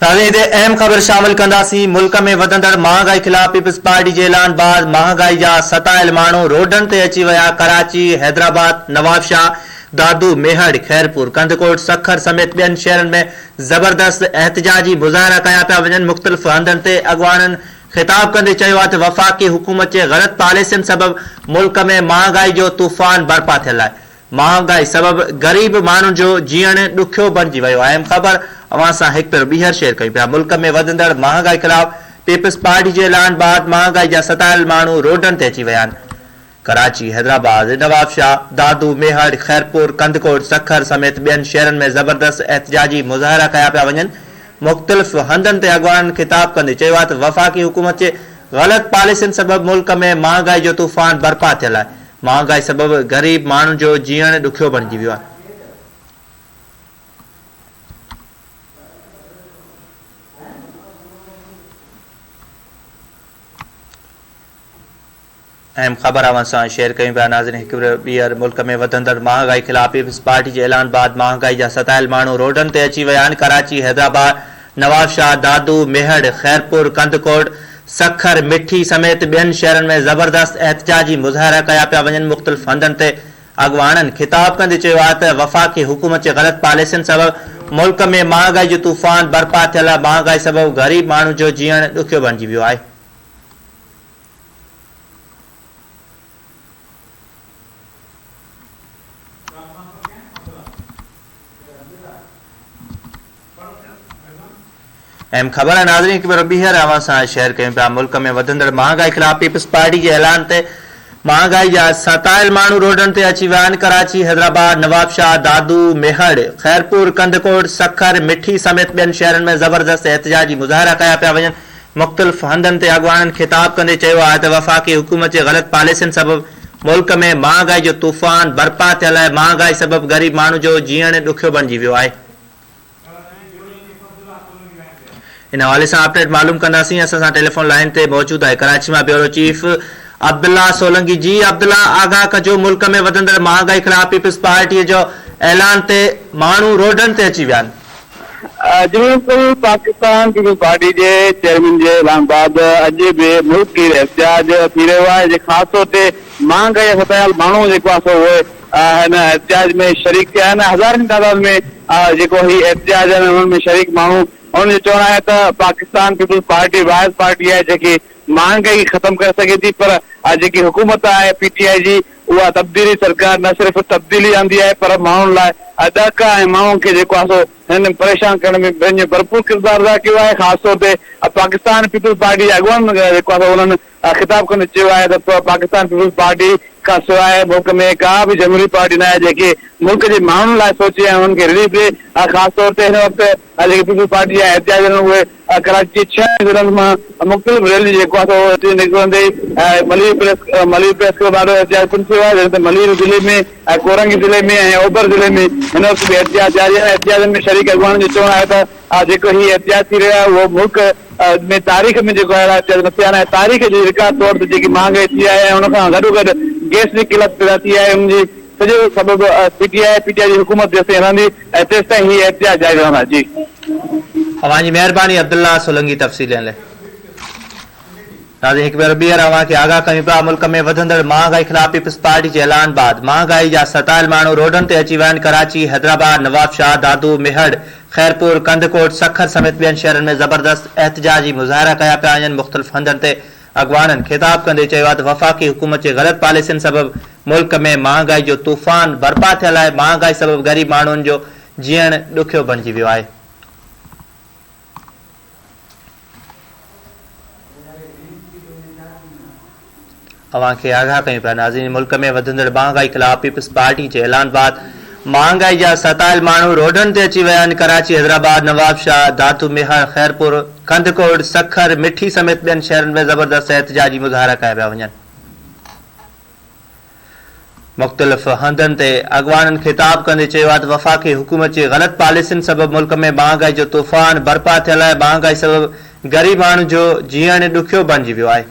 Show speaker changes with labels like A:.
A: ناظرين هتي اهم خبر شامل ڪنداسين ملڪ ۾ وڌندڙ مهانگائي خلاف پيپلز پارٽي جي اعلان بعد مهانگائي جا ستايل ماڻهو روڊن تي اچي ويا ڪراچي، حيدرآباد، نوابشاهه، دادو، ميهڙ، خيرپور، ڪنڌڪوٽ، سکر سميت ٻين شهرن ۾ زبردست احتجاجي مظاهرا ڪيا پيا وڃن مختلف هنڌن تي اڳواڻن خطاب ڪندي چيو آهي ته وفاقي حڪومت جي غلط پاليسين سبب ملڪ ۾ مهانگائي جو طوفان برپا ٿيل آهي مهانگائي سبب غريب ماڻهن جو جيئڻ ڏکيو بڻجي ويو آهي اهم خبر اوهان سان هڪ ڀيرو ٻيهر شيئر ڪيون پيا ملڪ ۾ وڌندڙ مهانگائي خلاف پيپلز پارٽي جي اعلان بعد مهانگائي جا ستايل ماڻهو روڊن تي اچي ويا آهن ڪراچي، حيدرآباد، نوابشاهه، دادو، ميهڙ، خيرپور، ڪنڌڪوٽ، سکر سميت ٻين شهرن ۾ زبردست احتجاجي مظاهرا ڪيا پيا وڃن مختلف هنڌن تي اڳواڻن خطاب ڪندي چيو آهي ته وفاقي حڪومت جي غلط پاليسين سبب ملڪ ۾ مهانگائي جو طوفان برپا ٿيل آهي مهانگائي سبب غريب ماڻهن جو جيئڻ ڏکيو بڻجي ويو آهي. اهم خبر اوهان سان شيئر ڪيون پيا ناظرين هڪ ڀيرو ٻيهر ملڪ ۾ وڌندڙ مهانگائي خلاف پيپلز پارٽي جي اعلان بعد مهانگائي جا ستايل ماڻهو روڊن تي اچي ويا آهن ڪراچي، حيدرآباد، نوابشاهه، دادو، ميهڙ، خيرپور، ڪنڌڪوٽ، سکر، مٺي سميت ٻين شهرن ۾ زبردست احتجاجي مظاهرا ڪيا پيا وڃن مختلف هنڌن تي اڳواڻن خطاب ڪندي چيو آهي ته وفاقي حڪومت جي غلط پاليسين سبب ملڪ ۾ مهانگائي جو طوفان برپا ٿيل آهي مهانگائي سبب غريب ماڻهن جو جيئڻ ڏکيو بڻجي ويو آهي. اهم خبر آهي ناظرين هڪ ڀيرو ٻيهر اوهان سان شيئر ڪيون پيا ملڪ ۾ وڌندڙ مهانگائي خلاف پيپلز پارٽي جي اعلان تي مهانگائي جا ستايل ماڻهو روڊن تي اچي ويا آهن ڪراچي حيدرآباد نوابشاهه دادو ميهڙ خيرپور ڪنڌڪوٽ سکر مٺي سميت ٻين شهرن ۾ زبردست احتجاجي مظاهرا ڪيا پيا وڃن مختلف هنڌن تي اڳواڻن خطاب ڪندي چيو آهي ته وفاقي حڪومت جي غلط پاليسين سبب ملڪ ۾ مهانگائي جو طوفان برپا ٿيل آهي مهانگائي سبب غريب ماڻهو جو جيئڻ ڏکيو بڻجي ويو آهي. ان حوالي سان اپڊيٽ معلوم ڪنداسين اسان سان ٽيليفون لائين تي موجود آهي ڪراچي مان بيورو چيف عبدالله سولنگي جي عبدالله آگاهه ڪجو ملڪ ۾ وڌندڙ مهانگائي خلاف پيپلز پارٽي جو اعلان تي ماڻهو روڊن تي اچي ويا آهن.
B: جمهوريه پاڪستان پيپلز پارٽي جي چيئرمين جي اعلان بعد اڄ به ملڪ گير احتجاج ٿي رهيو آهي جي خاص طور تي مهانگائي جا ستايل ماڻهو جيڪو آهي سو اهي هن احتجاج ۾ شريڪ ٿيا آهن هزارن جي تعداد ۾ جيڪو هي احتجاج آهن انهن ۾ شريڪ ماڻهو انهن جو چوڻ آهي ته پاڪستان پيپلز پارٽي واحد پارٽي آهي جيڪي مهانگائي کي ختم ڪري سگهي ٿي پر جيڪي حڪومت آهي پي ٽي آء جي اها تبديلي سرڪار نه صرف تبديلي آندي آهي پر ماڻهن لاء ڏهڪا ۽ ماڻهن کي جيڪو آهي سو هنن پريشان ڪرڻ ۾ پنهنجو ڀرپور ڪردار ادا ڪيو آهي خاص طور تي پاڪستان پيپلز پارٽي جي اڳواڻن جيڪو آهي سو انهن خطاب ڪندي چيو آهي ته پاڪستان پيپلز پارٽي کان سواء ملڪ ۾ ڪا به جمهوري پارٽي ناهي جيڪي ملڪ جي ماڻهن لاء سوچي ۽ انهن کي رليف ڏي خاص طور تي هن وقت جيڪي پيپلز پارٽي جا احتجاج آهن اهي ڪراچي جي ڇهن ضلعن مان مختلف ريليون جيڪو آهي سو هتي نڪرندي Malir press Malir press club آڏو احتجاج پڻ ٿيو آهي جڏهن ته ملير ضلعي ۾ ۽ ڪورنگي ضلعي ۾ ۽ اوڀر ضلعي ۾ هن وقت به احتجاج جاري آهن احتجاجن ۾ شريڪ اڳواڻن جو چوڻ آهي ته جيڪو هي احتجاج ٿي رهيو آهي اهو ملڪ ۾ تاريخ ۾ جيڪو اهڙا احتجاج نه ٿيا آهن ۽ تاريخ جي رڪارڊ طور تي جيڪي مهانگائي ٿي آهي ۽ ان سان گڏوگڏ گئس جي قلت پيدا ٿي آهي ان جي سڄو سبب P T I P T I جي حڪومت جيستائين رهندي ۽ تيستائين هي احتجاج جاري رهندا جي.
A: اوهان جي مهرباني عبدالله سولنگي تفصيل ڏيڻ لاء. ناظرين هڪ ڀيرو ٻيهر اوهان کي آگاهه ڪيون پيا ملڪ ۾ وڌندڙ مهانگائي خلاف پيپلز پارٽي جي اعلان بعد مهانگائي جا ستايل ماڻهو روڊن تي اچي ويا آهن ڪراچي، حيدرآباد، نوابشاهه، دادو، ميهڙ، خيرپور، ڪنڌڪوٽ، سکر سميت ٻين شهرن ۾ زبردست احتجاجي مظاهرا ڪيا پيا وڃن مختلف هنڌن تي اڳواڻن خطاب ڪندي چيو آهي ته وفاقي حڪومت جي غلط پاليسين سبب ملڪ ۾ مهانگائي جو طوفان برپا ٿيل آهي مهانگائي سبب غريب ماڻهن جو جيئڻ ڏکيو بڻجي ويو آهي. اوهان کي آگاهه ڪيون پيا ناظرين ملڪ ۾ وڌندڙ مهانگائي خلاف پيپلز پارٽي جي اعلان بعد مهانگائي جا ستايل ماڻهو روڊن تي اچي ويا آهن ڪراچي حيدرآباد نوابشاهه دادو ميهڙ خيرپور ڪنڌڪوٽ سکر مٺي سميت ٻين شهرن ۾ زبردست احتجاجي مظاهرا ڪيا پيا وڃن. مختلف هنڌن تي اڳواڻن خطاب ڪندي چيو آهي ته وفاقي حڪومت جي غلط پاليسين سبب ملڪ ۾ مهانگائي جو طوفان برپا ٿيل آهي، مهانگائي سبب غريب ماڻهن جو جيئڻ ڏکيو بڻجي ويو آهي.